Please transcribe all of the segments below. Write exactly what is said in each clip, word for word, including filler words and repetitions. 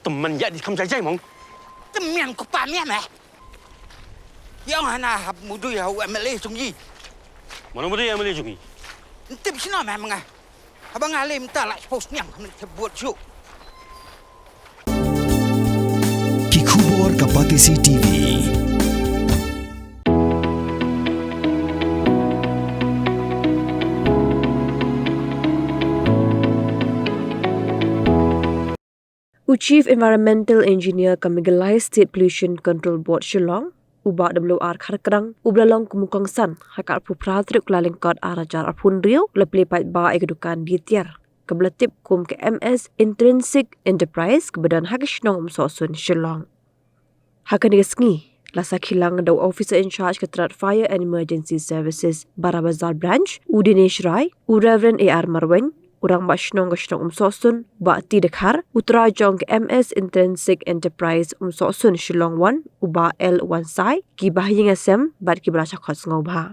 Tymmen ïa di kham jai jai mong. Tymmen ko pa mian eh. Ïa nga na hap mudui ha u M L A jong i. Mano mudui M L A jong i? Ntip sino meh menga. Haba nga lem ta la post niang khamne te buat ju. Ki khubor ka Batesi T V. U Chief Environmental Engineer ka Meghalaya State Pollution Control Board Shillong, u Bah W R Kharkrang, u ba la long kum u kongsan ha ka arphew phra tarik u Kyllalyngkot ar hajar arphew hynriew, u la plie paidbah ïa ka dukan die tiar kaba la tip kum ka M S Intrinsic Enterprise kaba don ha ka shnong Umsohsun, Shillong. Ha kane ka sngi la sakhi lang da u Officer in Charge ka tnad Fire and Emergency Services, Barabazar Branch, u Dinesh Rai, u Reverend A R Marwein, u Rangbah Shnong ka shnong Umsohsun, Bah T Dkhar, u trai jong ka M S Intrinsic Enterprise Umsohsun Shillong One, u Bah L Wansai, ki bahaïing hasem bad kiba la shah khot sngewbha.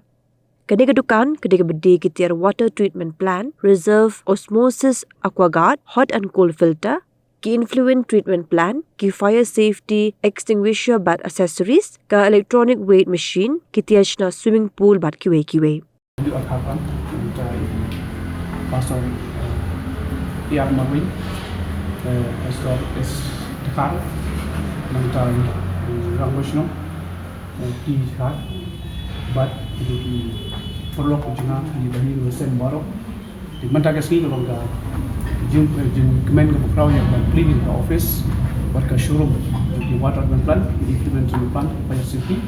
Kane ka dukan ka dei kaba die ki tiar water treatment plant, reserve osmosis aquaguard, hot and cold filter, ki influent treatment plant, ki fire safety extinguisher bad accessories, ka electronic weight machine, ki tiar shna swimming pool bad kiwei kiwei. Di Arkapan, nangta i Pastor, eh, A R Marwein, eh, Pastor S Dkhar, nangta i Rangbah Shnong, eh, T Dkhar, bad i paralok jong nga, i bahaïing hasem baroh. Te mynta ka sngi ka long ka jing, eh, jingkmen kaba khraw ïa ka plie ka office bad ka showroom, eh, ki water treatment plant, ki treatment plant, fire safety,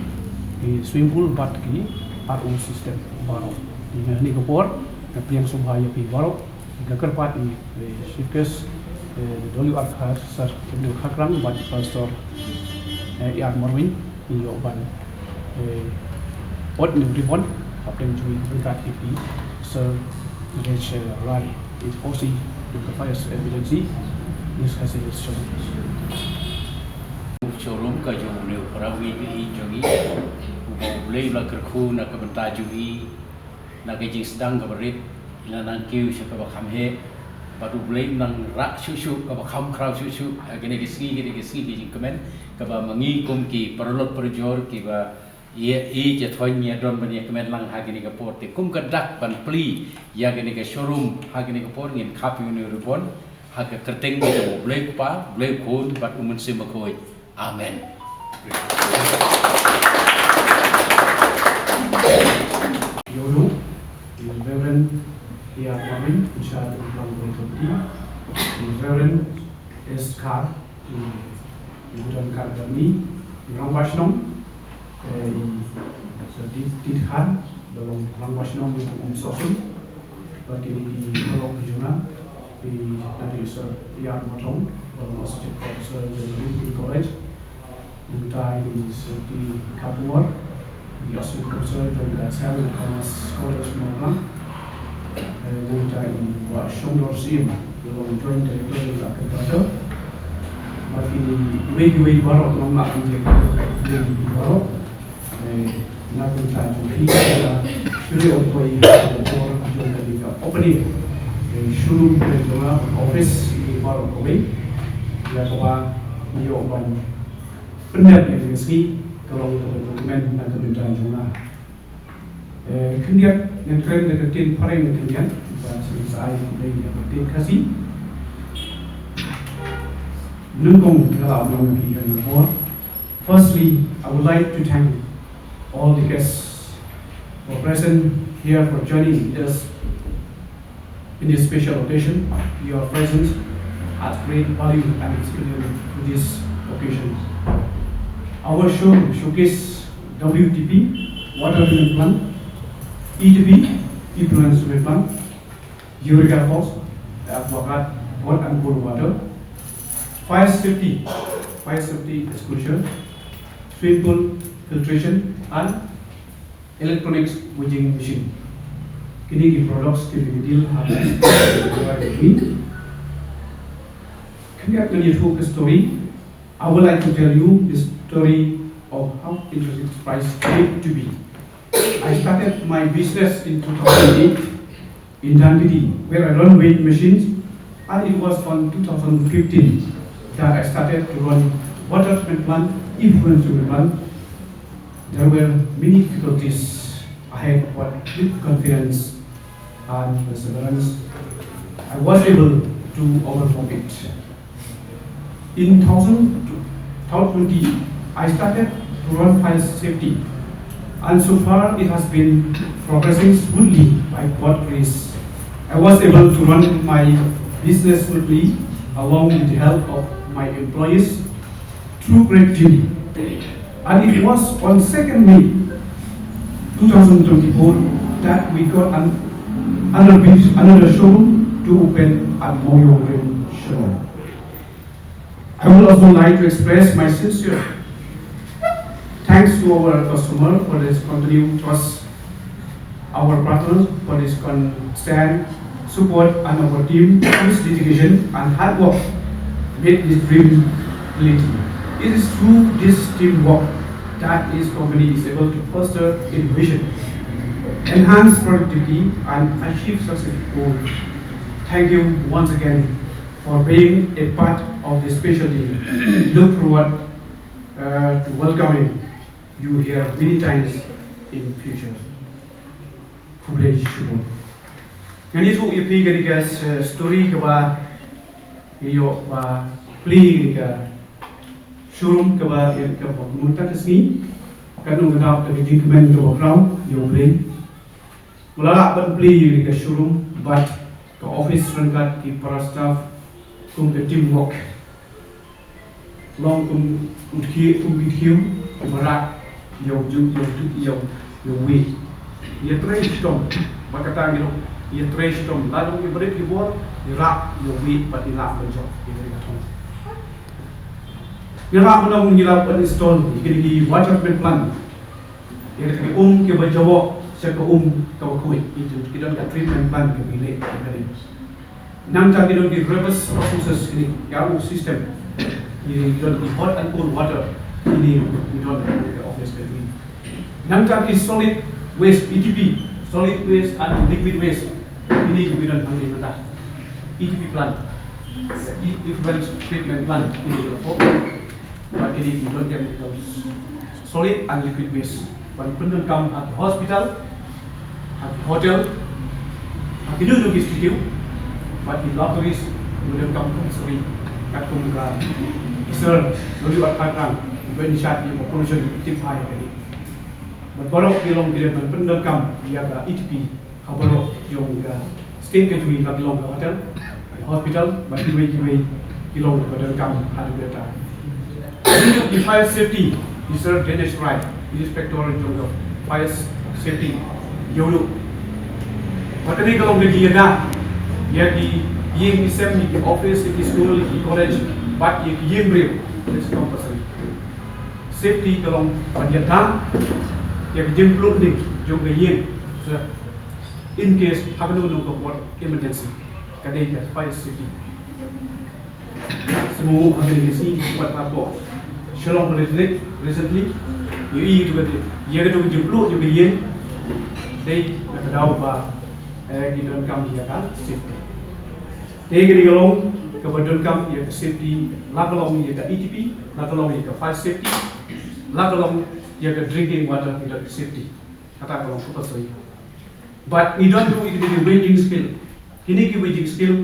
ki swimming pool bad ki R O system baroh. Te ha kane ka por nga pdiang sngewbha ïa phi baroh, nga kyrpad ïa i, eh, Chief Guest, eh, W R Kharkrang, Sir W R Kharkrang bad Pastor, eh, A R Marwein, ngi ïoh ban, eh, ot ne u ribbon hapdeng jong ngi ryngkat ïa phi, Sir Dinesh Rai, i O C jong ka Fire Emergency, East Khasi Hills Shillong. Showroom ka jong une u para uwei uwei jong ngi, uba U Blei u la kyrkhu na ka bynta jong ngi, na ka jingsdang kaba rit, ngi la nang kiew sha kaba kham heh, bad U Blei u nang rah shuh shuh kaba kham khraw shuh shuh ha kane ka sngi, kane ka sngi ka jingkmen kaba ma ngi kum ki paralok parajor kiba ïa, ïa jathoiñ ïa don ban ïa kmen lang ha kane ka por. Te kum ka dak ban plie ïa kane ka showroom ha kane ka por, ngin khap ïa une u ribbon ha ka kyrteng ka jong U Blei Kpa, U Blei Khun bad U Mynsiem Bakhuid. Amen. Ïa u Reverend A R Marwein, in charge of Long Committee, Reverend S Dkhar, i, i Reverend Kharkrang, i Rangbah Shnong, eh, i Sir T, T Dkhar, ba long Rangbah Shnong jong Umsohsun, bad kine ki paralok jong nga, i Doctor Sir A R Marwein, ba long Associate Professor jong Greenfield College, nangta i Sir T Kharmor, i Associate Professor jong ka Science and Commerce College Mawkyrwat, eh, nangta i Bah Shongdor Syiem, ba long Joint Director jong ka Agriculture, bad kine kiwei kiwei baroh, nongmah nongïalam baroh. Eh, na ka bynta jong phi, ka jong phi, ong poi ha ka por jong ka opening, eh, showroom ka jong nga, office, i baroh kawei. Ïa kaba ngi ïoh ban pyndep ïa ka sngi, ka long kaba kmen na ka bynta jong nga. Eh, khyndiat ngan kren da ka ktien phareng, khyndiat, bad sa ai da ka ktien Khasi. Nyngkong nga la ong ïa phi ha kane ka por. Firstly, I would like to thank all the guests for present here, for joining us in this special occasion. Your presence adds great value and experience to this occasion. Our show showcase W T P, water treatment plant, E T P, effluent treatment plant, Eureka Falls, aquaguard, hot and cold water, fire safety, fire safety extinguisher, swimming pool filtration, and electronics washing machine. Kine ki products kine ki deal ha. Kine ki story. I would like to tell you the story of how Intrinsic Enterprise came to be. I started my business in two thousand eight in Dhankheti, where I run weight machines, and it was from two thousand fifteen That I started to run water treatment plant, effluent treatment plant, there were many difficulties. I had, but with confidence and perseverance, I was able to overcome it. In two thousand twenty, I started to run fire safety, and so far it has been progressing smoothly by God's grace. I was able to run my business smoothly along with the help of my employees through great duty. And it was on second May two thousand twenty-four that we got an another, another showroom to open at Mawïong Rim, Shillong. I would also like to express my sincere thanks to our customer for this continued trust, our partners for this constant support, and our team whose dedication and hard work made this dream reality. It is through this teamwork that this company is able to foster innovation, enhance productivity, and achieve successful goals. Thank you once again for being a part of this special day. Look forward uh, to welcoming you here many times in future. Khublei shibun. Ngan ïathuh ïa phi kane ka, uh, story kaba ïoh ba plie kane ka showroom kaba ïa kaba mynta ka sngi. Ka nongkyndong ka jingkmen kaba khraw ïa U Blei. Nga la lah ban plie ïa ka showroom bad ka office ryngkat ki para staff kum ka teamwork. Long kum u dkhiew, kum ki dkhiew, ki barak, ïa u ju, ïa u ju, ïa u, ïa u wieh. Ïa trei shitom, ba kata ngi long, ïa trei shitom, la long ïa barit ïa bor, ïa rah, ïa u wieh, bad ïa lah ban jop, ïa ka ri ka thong. Ïa lah ban long, ïa lah ban install, ïa ki, ïa ki water treatment plant. Ïa ki um kiba jaboh, sha ka um kaba khuid, ïa ki don ka treatment plant kaba ïaleh, ïa ka ri. Nangta ki don ki reverse osmosis kine, ka u system. Ki don ki hot and cold water. Kine ki don ki office ka kine. Nangta ki solid waste, E T P, solid waste and liquid waste. Kine ki don hangne mynta. E T P plant. E-, effluent treatment plant. Kine ki don. Ba kine ki don chemicals. Solid and liquid waste. Ban pyndonkam ha ki hospital, ha ki hotel, ha kino kino ki institute, bad ki laboratories, ban pyndonkam kum suri, katkum ka Sir W R Kharkhrang, ban shad ïa ka pollution tip high ka ni. Bad baroh ki long ki dei ban pyndonkam ïa ka E T P, ha baroh jong ka state ka jong ngi, ka long ka hotel, ka hospital, bad kiwei kiwei ki long ka donkam ha dei bynta. Ki fire safety, i Sir Denesh Rai, i inspector jong ka fire safety, ïoh. Bad kane ka long ka jingïada ïa ki ïing ki sem, ïa ki office, ïa ki school, ïa ki college, bad ïa ki ïing briew, it's compulsory. Safety ka long ban ïada ïa ka jingpluh ding jong ka ïing. So, in case ha kano kano ka por emergency, ka dei ka fire safety. Sngewbha ha kane ka sngi wat hapoh Shillong Polytechnic recently, ïohi ïa ka, ïa kata ka jingpluh jong ka ïing. Dei na ka daw ba, eh, ki donkam ïa ka safety. Te kane ka long kaba donkam ïa ka safety, la ka long ïa ka E T P, la ka long ïa ka fire safety, la ka long ïa ka drinking water, ïa ka safety. Kata ka long compulsory. Bad ngi don ruh ïa kine ki waging skill. Kine ki waging skill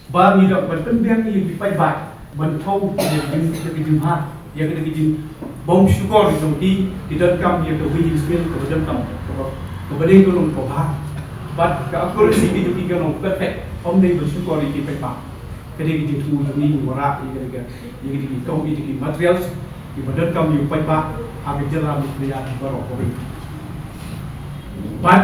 ba ngi don ban pynbiang ïa ki paidbah ban thew ïa ki jing, ïa ki jingbha, ïa ki jingbym shukor jong ki, ki donkam ïa ka waging skill kaba donkam, kaba, kaba dei ka long kaba bha. Bad ka accuracy ka jong ki ka long perfect. Ym dei ban shukor ïa ki paidbah. Ka dei ka jingthmu jong ngi, ngi wanrah ïa ka, ïa ka, ïa ki materials kiba donkam ïa u paidbah ha ka jylla Meghalaya baroh kawei. Bad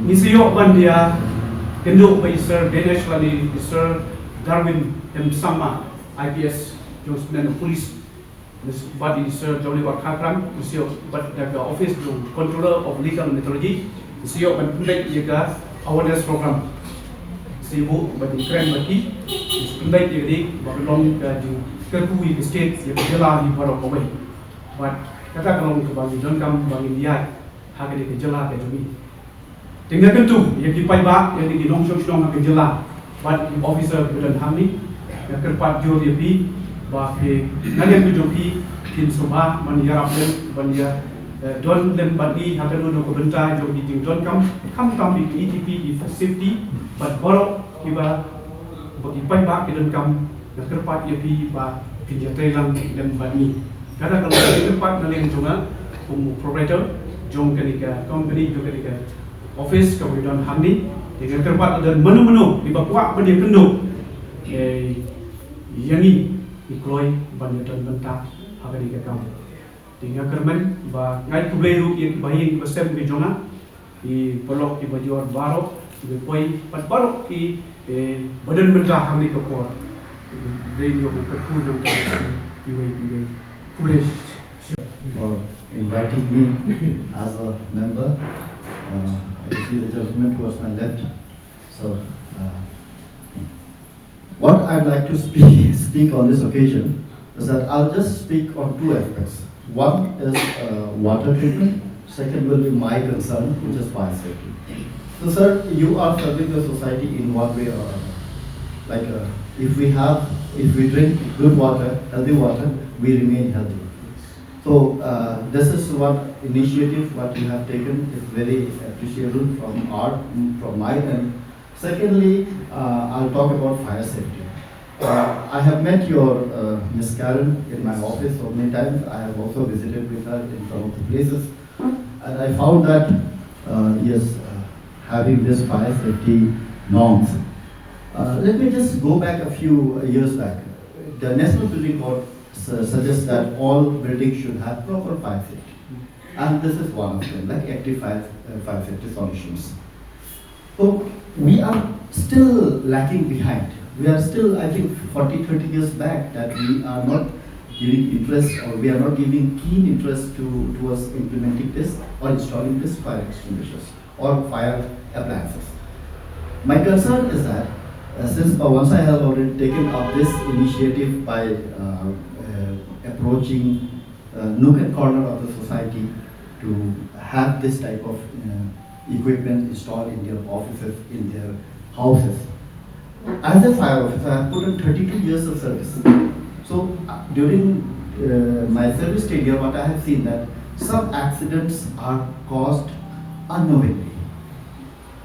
ngi sa ïoh ban ïakynduh bad i Sir Denesh lane i Sir Darwin M Sangma, I P S, jong Sydney Police, bad i Sir W R Kharkhrang, ngi sa ïoh bad da ka Office jong Controller of Legal Metrology, ngi sa ïoh ban pynbeit ïa ka awareness program. Ngi sa ïoh ban kren bad ki, ngi sa pynbeit ïa ka dei ba ka long ka jingkyrkhu ïa ka state, ïa ka jylla hi baroh kawei. Bad kata ka long kaba ngi donkam ba ngin ïaid ha kane ka jylla ka jong ngi. Te nga kyntu ïa ki paidbah, ïa ki nongshong shnong ha ka jylla bad ki officer kiba don hangne, nga kyrpad jur ïa phi Ba phi, na liang ka jong phi, phin sngewbha ban ïarap lem, ban ïa, eh, don lem bad ngi ha kano kano ka bynta jong ki jingdonkam, khamtam ïa ki E T P, ki safety, bad baroh kiba, ba ki paidbah ki donkam, nga kyrpad ïa phi ba phin ïatrei lang lem bad ngi. Kata ka long ka kyrpad na liang jong nga kum u proprietor jong kane ka company, jong kane ka office kaba ngi don hangne. Te nga kyrpad lada don mano mano kiba kwah ban ïakynduh, eh, ïa ngi, ngi kloi ban ïadon bynta ha kane ka kam. Te nga kyrmen ba nga ai khublei ruh ïa kiba ïing kiba sem ki jong nga, ki paralok kiba jor baroh, kiba poi, bad baroh ki, eh, ba don bynta ha kane ka por. Dei ïa u kyrkhu jong ka, kiwei kiwei. Khublei. For inviting me as a member. Uh, I see the gentleman towards my left. So, uh, what I'd like to speak, speak on this occasion is that I'll just speak on two aspects. One is, uh, water treatment. Second will be my concern, which is fire safety. So, sir, you are serving the society in one way or other. Like, uh, if we have, if we drink good water, healthy water, we remain healthy. So, uh, this is what initiative what you have taken is very appreciable from our, from my end. Secondly, uh, I'll talk about fire safety. Uh, I have met your, uh, Miss Karen in my office so many times. I have also visited with her in some of the places, and I found that, uh, yes, uh, having this fire safety norms. Uh, let me just go back a few, uh, years back. The National Building Code su- suggests that all buildings should have proper fire safety. And this is one of them, like active fire, uh, fire safety solutions. So we are still lacking behind. We are still, I think, forty, thirty years back that we are not giving interest, or we are not giving keen interest to, towards implementing this or installing this fire extinguishers or fire appliances. My concern is that, uh, since Pawan Sai has already taken up this initiative by, uh, uh, approaching, uh, nook and corner of the society to have this type of, uh, equipment installed in their offices, in their houses. As a fire officer, I have put in thirty-two years of service. So, uh, during, uh, my service tenure, what I have seen that some accidents are caused unknowingly.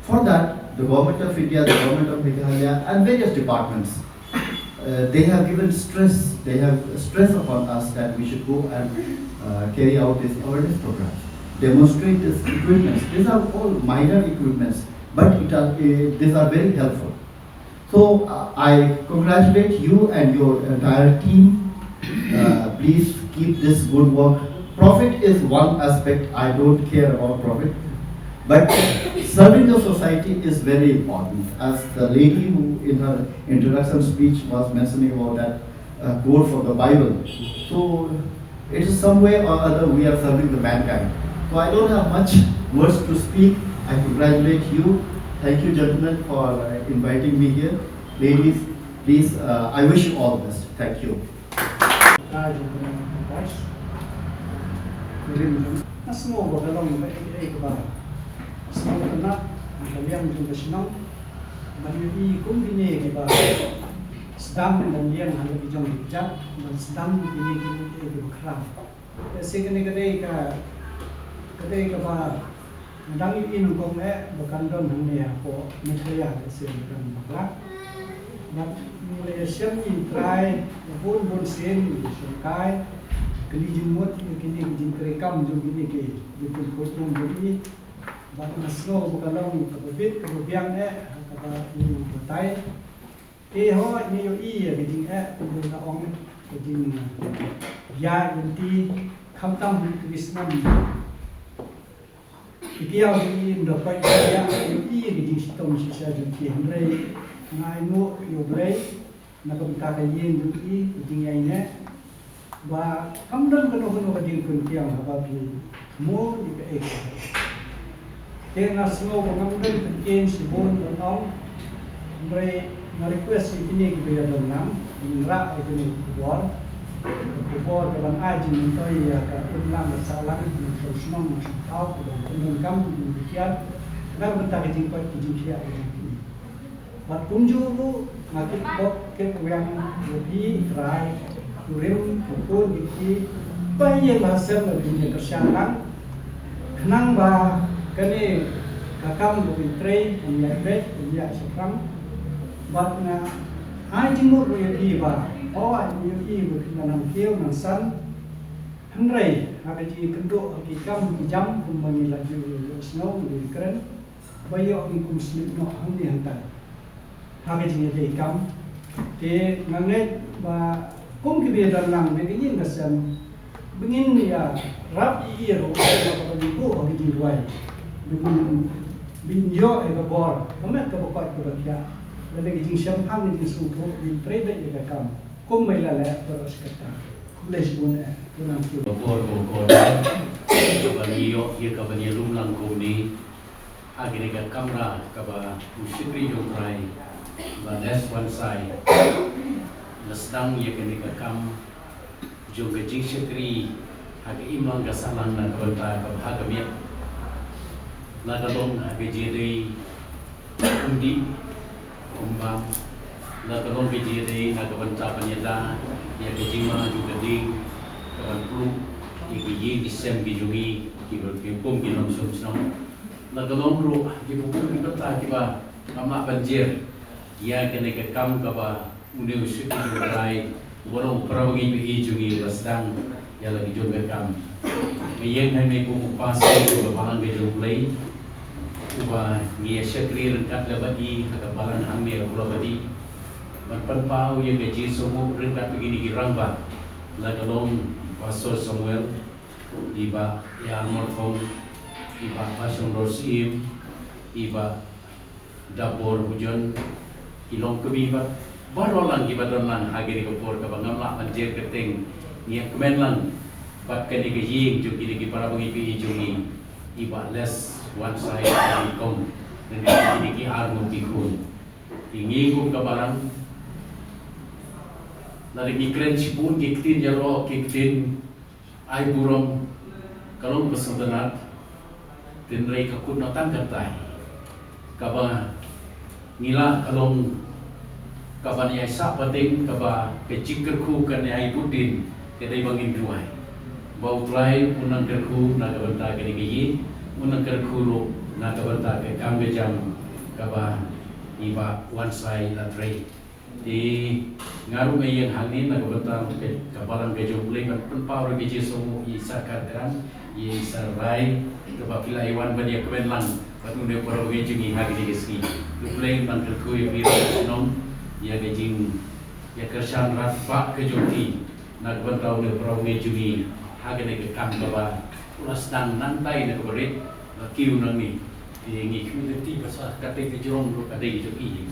For that, the Government of India, the Government of Meghalaya, and various departments, uh, they have given stress, they have stress upon us that we should go and, uh, carry out this awareness program, demonstrate these equipments. These are all minor equipments, but it are, uh, these are very helpful. So, uh, I congratulate you and your entire team. Uh, please keep this good work. Profit is one aspect. I don't care about profit. But serving the society is very important. As the lady who in her introduction speech was mentioning about that, uh, quote from the Bible. So, it is some way or other we are serving the mankind. So I don't have much words to speak. I congratulate you. Thank you, gentlemen, for, uh, inviting me here. Ladies, please, uh, I wish you all the best. Thank you. Ka jong ka nong ka pais. Kurim jong. Nga sngew ba ka long ka ei ka ei kaba sngewtynnat na ka liang jong ka shnong. Ban ïohi kum kine kiba sdang ban liang ha la ki jong ki kjat, ban sdang kine ki ei kiba khraw. Te shi kane ka dei ka, ka dei kaba nga dang ïohi nyngkong eh ba kan don hangne hapoh Meghalaya ka sien ka dang bakla. Bad ngi la ïashem ngi trai bun bun sien, ngi shongkai kylli jingmut ïa kine ki jingtreikam jong kine ki jingpynkhot jong ngi. Bad nga sngew ba ka long kaba bit kaba biang eh ha kaba ïa u batai. Te hooid ngi ïohi ïa ka jingeh, kumba la ong, ka jingïaid lynti, khamtam ha ki snem ki kiaw jong ngi, ynda peit ïa, ïohi ïa ka jingshitom shisha jong ki, hynrei nga ainguh ïa U Blei na ka bynta ka ïing jong ngi, ka jingïaineh. Ba kam don kano kano ka jingpyntiang haba phi mut ïa kaei kaei. Te nga sngew ba ngam don pyntiang shibun ban ong. Hynrei nga request ïa kine kiba ïadon lang, ngin rah ïa kane ka khubor. Ka khubor ka ban ai jingmyntoi ïa ka pynlang ka sahlang, na ka shnong na ka shnong, ka ban pyndonkam, ka ban pyntiar na ka bynta ka jingkoit ka jingkhiah ka jong kine. Bad kumjuh ruh nga kyrpad kyrpad ïa phi Trai, Kurim, ka pun, ki ki, ba ïa la sem la bun ïa kyrshan lang. Khnang ba kane ka kam ba ngin trei, ngin ïa beh, ngin ïa shaphrang. Bad nga ai jingmut ruh ïa phi ba, o, ai jingmut ïa phi ba phin nang kiew nang san. Hynrei ha ka jingkynduh ha ki kam ki jam kumba ngi la ju ïohsngew ngi kren. Ba ïoh ngi kum slip noh hangne hangtai. Ha ka jingïadei kam. Te nga ngeit ba kum ki ba ïadon lang ne ka ïing ka sem. Ba ngin ïarap ïa ruh ba ka ba ngi buh ha ka jingduwai. Ba ngin, ba ngin ïoh ïa ka bor. Ka met ka ba koit ka ba khiah. Lada ka jingshemphang ka jingsngewthuh ngin trei beit ïa ka kam. Kum ba ïa la leh baroh shi katta. Khublei shibun eh. Khublei shibun. Ka bor ka ba koit. Ba ngi ïoh ïa ka ba ngi lum lang kumne. Ha kane ka kamra kaba u shakri jong u Trai ba Les Wansai la sdang ïa kane ka kam jong ka jingshakri ha ka imlang ka sahlang na ka bynta kaba ha ka miet. La ka long ha ka jingïadei kum dih kum bam, la ka long ka jingïadei na ka bynta ban ïada ïa ka jingma jong ka ding, ka ban pynlong ïa ki ïing ki sem ki jong ngi kiba kum ki nongshong shnong. La ka long ruh ki bynta kiba ngam lah ban jer ïa kane ka kam kaba une u shakri jong u Trai uba long u parabangeit ba ïeit jong ngi u la sdang ïa la ki jong ka kam. Nga ïeng hangne kum u pastor jong ka balang ka jong U Blei uba ngi ïa shakri ryngkat lem bad i ha ka balang hangne ha Kulawadih ban pynpaw ïa ka jingsngewnguh ryngkat bad kine ki rangbah, la ka long Pastor Samuel, i Bah Ïa Markhong, i Bah Bashong Dorsim, i Bah Dabor Hujon, ki longkmie bad baroh lang kiba don lang ha kane ka por kaba ngam lah ban jer kyrteng. Ngi ïa kmen lang bad kane ka ïing jong kine ki parabangeit ba ïeit jong ngi, i Bah Les Wansai, i kong, kine ki ar ngut ki khun. Ngi kum ka balang, lada ngi kren shibun ki ktien ïaroh, ki ktien ai burom, ka long ba sngewtynnat, hynrei ka kut noh tang katai. Kaba ngi lah ka long kaba ngi ai sah pateng, kaba ka jingkyrkhu ka ngi ai bud dien, ka dei ba ngin duwai ba U Trai un nang kyrkhu na ka bynta kane ka ïing, un nang kyrkhu ruh na ka bynta ka kam ka jam kaba i Bah Wansai la trei. Te nga ruh nga ïeng hangne na ka bynta ka, ka balang ka jong U Blei ban pynpaw ïa ka jingsngewnguh, ïa i Sir Kyrdan, ïa i Sir Rai, kaba phi la ïa wan ban ïa kmen lang bad une u parabangeit jong ngi ha kane ka sngi. U Blei un nang kyrkhu ïa phi, ïa ka jing, ïa ka kyrshan radbah ka jong phi na ka bynta une u parabangeit jong ngi ha kane ka kam kaba u la sdang nangtai na kaba rit, la kiew nangne. Te ngi kiew te ti ba sa ka dei ka jrong ruh ka dei ka jong i.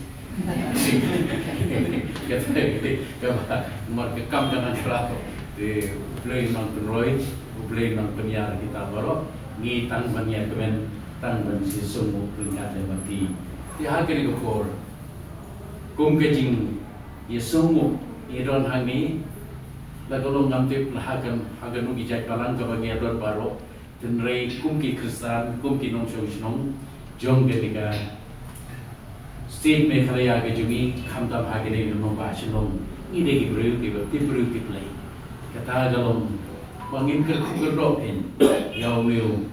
Ka dei, ka dei kaba mar ka kam ka nang khraw. Te U Blei un nang pynroi, U Blei un nang pynïar kita baroh. Ngi tang ban ïa kmen, tang ban shisngewnguh ryngkat lem bad phi. Te ha kane ka por kum ka jingïasngewnguh ïa don hangne, la ka long ngam tip la ha kan, ha kano ki jait balang kaba ngi ïa don baroh. Hynrei kum ki Khristan, kum ki nongshong shnong jong kane ka state Meghalaya ka jong ngi, khamtam ha kane ka nongbah shnong, ngi dei ki briew kiba tip briew tip Blei. Kata ka long ba ngin kyrkhu kyrdoh ïa u,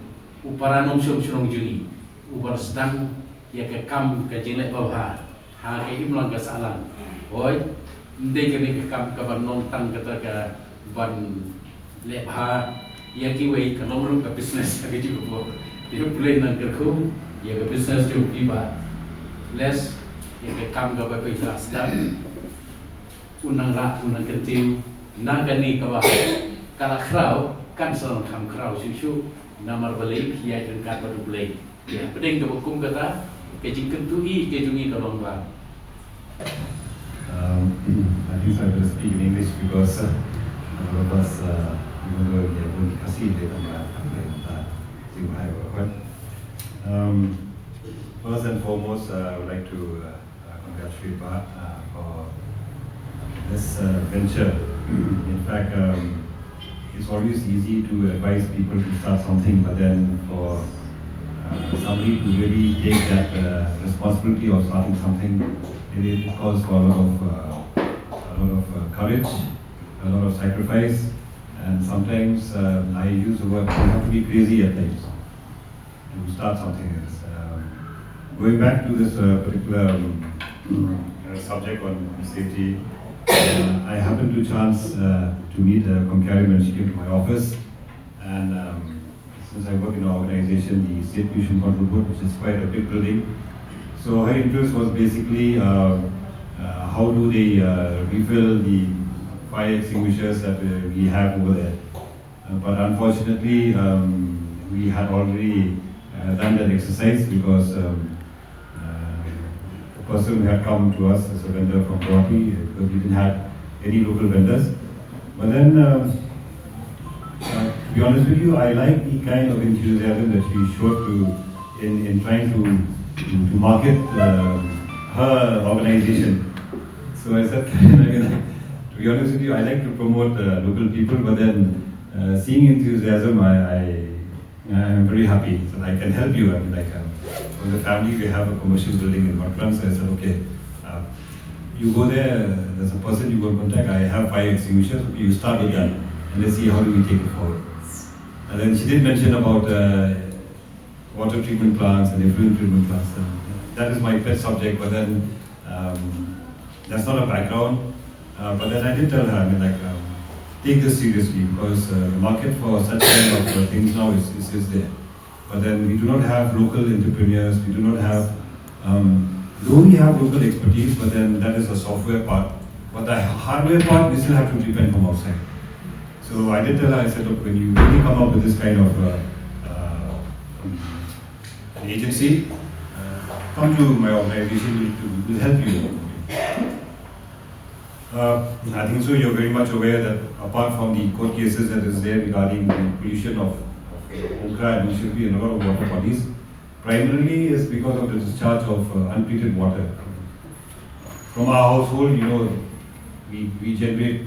u para nongshong shnong jong ngi uba sdang ïa ka kam ka jingleh babha ha ka imlang ka sahlang. Hooid, ym dei kane ka kam kaba long tang kata ka ban leh bha ïa kiwei, ka long ruh ka business ha ka juh ka por. Te U Blei un nang kyrkhu ïa ka business jong phi Bah Les, ïa ka kam kaba phi la sdang. Un nang rah, un nang kyntiew na kane kaba ka la khraw, kan sa nang kham khraw shuh shuh, namar balei phi ïaid ryngkat bad U Blei. Ïa, pdeng kaba kum kata, ka jingkyntu i ka jong i ka long ba. Um, I think I will speak in English because, uh, a lot of us, uh, even though we are born Khasi, they don't have, uh, um, first and foremost, uh, I would like to, uh, uh, congratulate Bah, uh, for this, uh, venture. In fact, um, it's always easy to advise people to start something, but then for, uh, somebody to really take that, uh, responsibility of starting something, it, it calls for a lot of, uh, a lot of, uh, courage. a lot of sacrifice, and sometimes uh, I use the word you have to be crazy at times to start something else. Um, going back to this uh, particular um, uh, subject on safety, uh, I happened to chance uh, to meet uh, Khongkhiari when she came to my office, and um, since I work in an organization, the State Pollution Control Board, which is quite a big building, so her interest was basically uh, uh, how do they uh, refill the fire extinguishers that uh, we have over there. Uh, but unfortunately, um, we had already uh, done that exercise because um, uh, the person who had come to us as a vendor from Guwahati, because we didn't have any local vendors. But then, um, uh, to be honest with you, I like the kind of enthusiasm that she showed to in, in trying to, to market uh, her organization. So I said, to be honest with you, I like to promote uh, local people, but then uh, seeing enthusiasm, I, I I'm very happy that I can help you. I mean, like, um, for the family, we have a commercial building in Marplang, so I said, okay, uh, you go there, there's a person you go contact, I have fire extinguishers, okay, you start with that, and let's see how do we take it forward. And then she did mention about uh, water treatment plants and effluent treatment plants. And that is my pet subject, but then um, that's not a background. Uh, but then I did tell her, I mean, like, um, take this seriously because uh, the market for such kind of uh, things now is, is, is there. But then we do not have local entrepreneurs. We do not have, um, though we have local expertise, but then that is a software part. But the hardware part, we still have to depend from outside. So I did tell her, I said, look, when you really come up with this kind of uh, uh, um, an agency, uh, come to my organization, will, will help you. Uh, I think so. You're very much aware that apart from the court cases that is there regarding the pollution of, of Okhra and Munishipi and a lot of water bodies, primarily is because of the discharge of uh, untreated water. From our household, you know, we, we generate,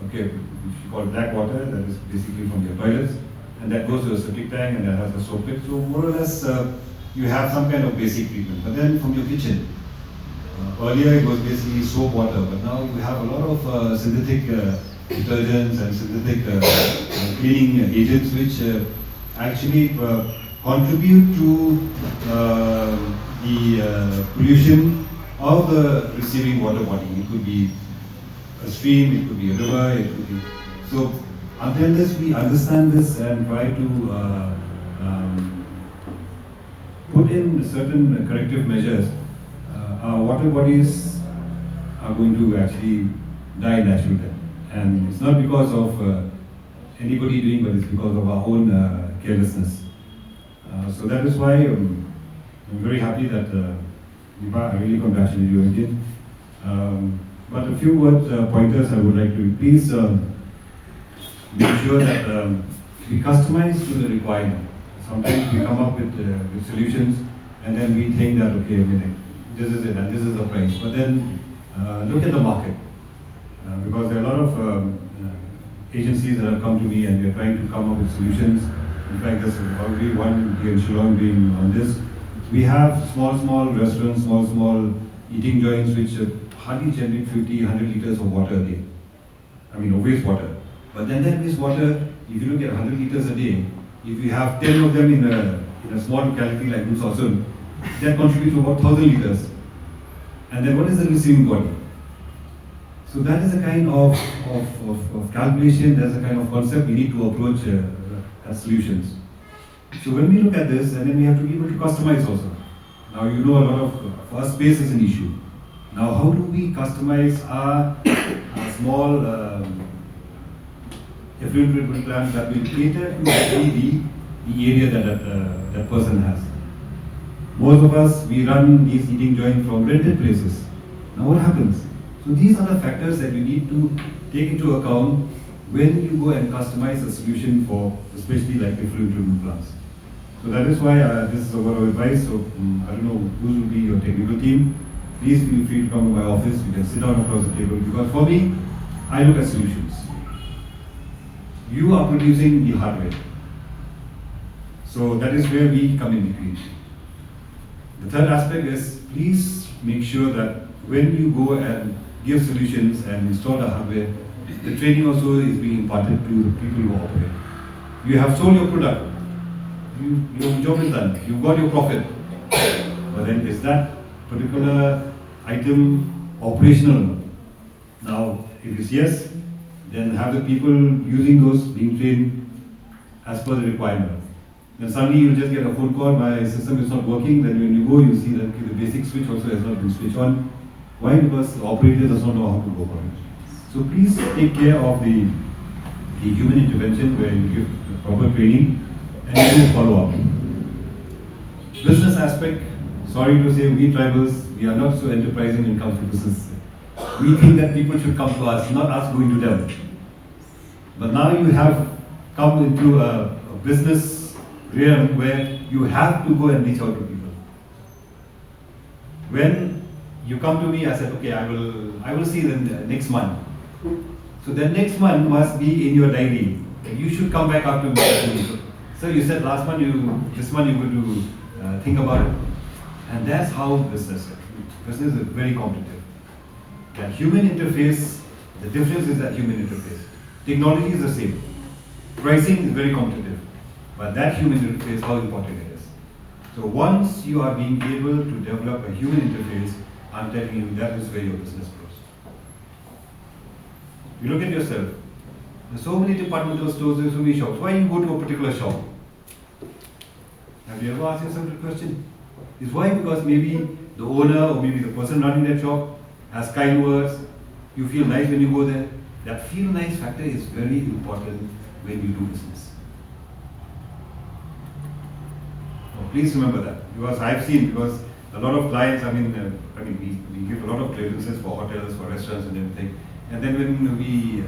okay, which we call black water, that is basically from your toilets, and that goes to a septic tank and that has a soak pit. So more or less, uh, you have some kind of basic treatment. But then from your kitchen, uh, earlier it was basically soap water, but now you have a lot of uh, synthetic uh, detergents and synthetic uh, uh, cleaning agents, which uh, actually uh, contribute to uh, the uh, pollution of the receiving water body. It could be a stream, it could be a river, it could be. So until this we understand this and try to uh, um, put in certain corrective measures, uh, our water bodies are going to actually die natural death. And it's not because of uh, anybody doing, but it's because of our own uh, carelessness. Uh, so that is why um, I'm very happy that uh, Nipa, I really congratulate you again. Um, but a few words, uh, pointers I would like to please um, make sure that um, we customize to the requirement. Sometimes we come up with, uh, with solutions and then we think that, okay, I mean, this is it and this is the price. But then uh, look at the market. Uh, because there are a lot of um, uh, agencies that have come to me and they're trying to come up with solutions. In fact, there's already one here in Shillong being on this. We have small, small restaurants, small, small eating joints which uh, hardly generate fifty, one hundred liters of water a day. I mean, of wastewater. But then that wastewater, if you look at one hundred liters a day, if you have ten of them in a, in a small locality like Nusasun, that contributes about one thousand liters. And then what is the receiving body? So that is a kind of, of, of, of calculation, that's a kind of concept we need to approach uh, as solutions. So when we look at this, and then we have to be able to customize also. Now you know a lot of, for us, space is an issue. Now how do we customize our, our small um, effluent treatment plant that will cater to actually the, the area that that, uh, that person has. Most of us, we run these eating joints from rented places. Now what happens? So these are the factors that you need to take into account when you go and customize a solution for especially like effluent treatment plants. So that is why uh, this is a word of advice. So um, I don't know who will be your technical team. Please feel free to come to my office. We can sit down across the table because for me, I look at solutions. You are producing the hardware. So that is where we come in between. The third aspect is please make sure that when you go and give solutions and install the hardware, The training also is being imparted to the people who operate. You have sold your product. You, your job is done. You've got your profit. But then is that particular item operational? Now, if it's yes, then have the people using those being trained as per the requirement. Then suddenly you just get a phone call, "My system is not working." Then when you go, you see that the basic switch also has not been switched on. Why? Because the operator does not know how to go about it. So please take care of the, the human intervention where you give the proper training and you do follow up. Business aspect, sorry to say, we tribals, we are not so enterprising when it comes to business. We think that people should come to us, not us going to them. But now you have come into a, a business realm where you have to go and reach out to people. When you come to me, I said, "Okay, I will, I will see them next month." So the next month must be in your diary. You should come back after me. "Sir, you said last month, you, this month you will do, uh, think about it." And that's how business is. Business is very competitive. That human interface, the difference is that human interface. Technology is the same. Pricing is very competitive. But that human interface, how important it is. So once you are being able to develop a human interface, I'm telling you, that is where your business grows. You look at yourself. There's so many departmental stores, there's so many shops. Why you go to a particular shop? Have you ever asked yourself the question? It's why? Because maybe the owner or maybe the person running that shop has kind words. You feel nice when you go there. That feel nice factor is very important when you do business. Now, please remember that, because I've seen, because a lot of clients, I mean, uh, I mean, we, we give a lot of clearances for hotels, for restaurants and everything. And then when we, uh,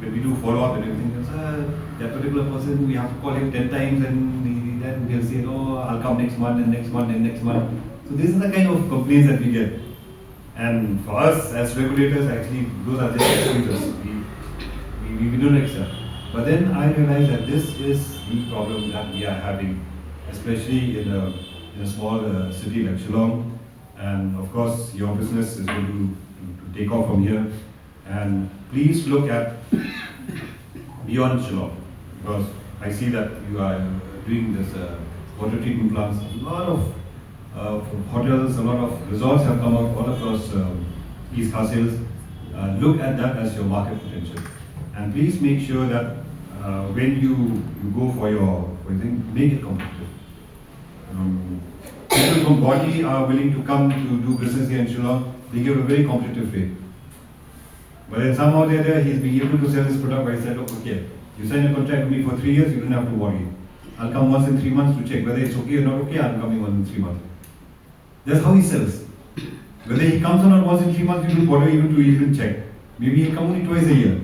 when we do follow up and everything, it's, uh, that particular person, we have to call him ten times and he, that, and they'll say, "Oh, I'll come next month and next month and next month." So this is the kind of complaints that we get. And for us as regulators, actually, those are just excuses. We, we, we don't accept. But then I realize that this is the problem that we are having, especially in a, in a small, uh, city like Shillong. And of course, your business is going to, to, to take off from here. And please look at beyond Shillong, because I see that you are doing this, uh, water treatment plants. A lot of, uh, hotels, a lot of resorts have come out all across, um, East Khasi Hills. Uh, look at that as your market potential. And please make sure that, uh, when you, you go for your, for your thing, make it competitive. Um, people from Guwahati are willing to come to do business here in Shillong. They give a very competitive rate. But then somehow or the other, he's being able to sell his product by saying, "Look, okay, you sign a contract with me for three years, you don't have to worry. I'll come once in three months to check whether it's okay or not okay, I'm coming once in three months." That's how he sells. Whether he comes or not once in three months, you don't bother even to even check. Maybe he'll come only twice a year.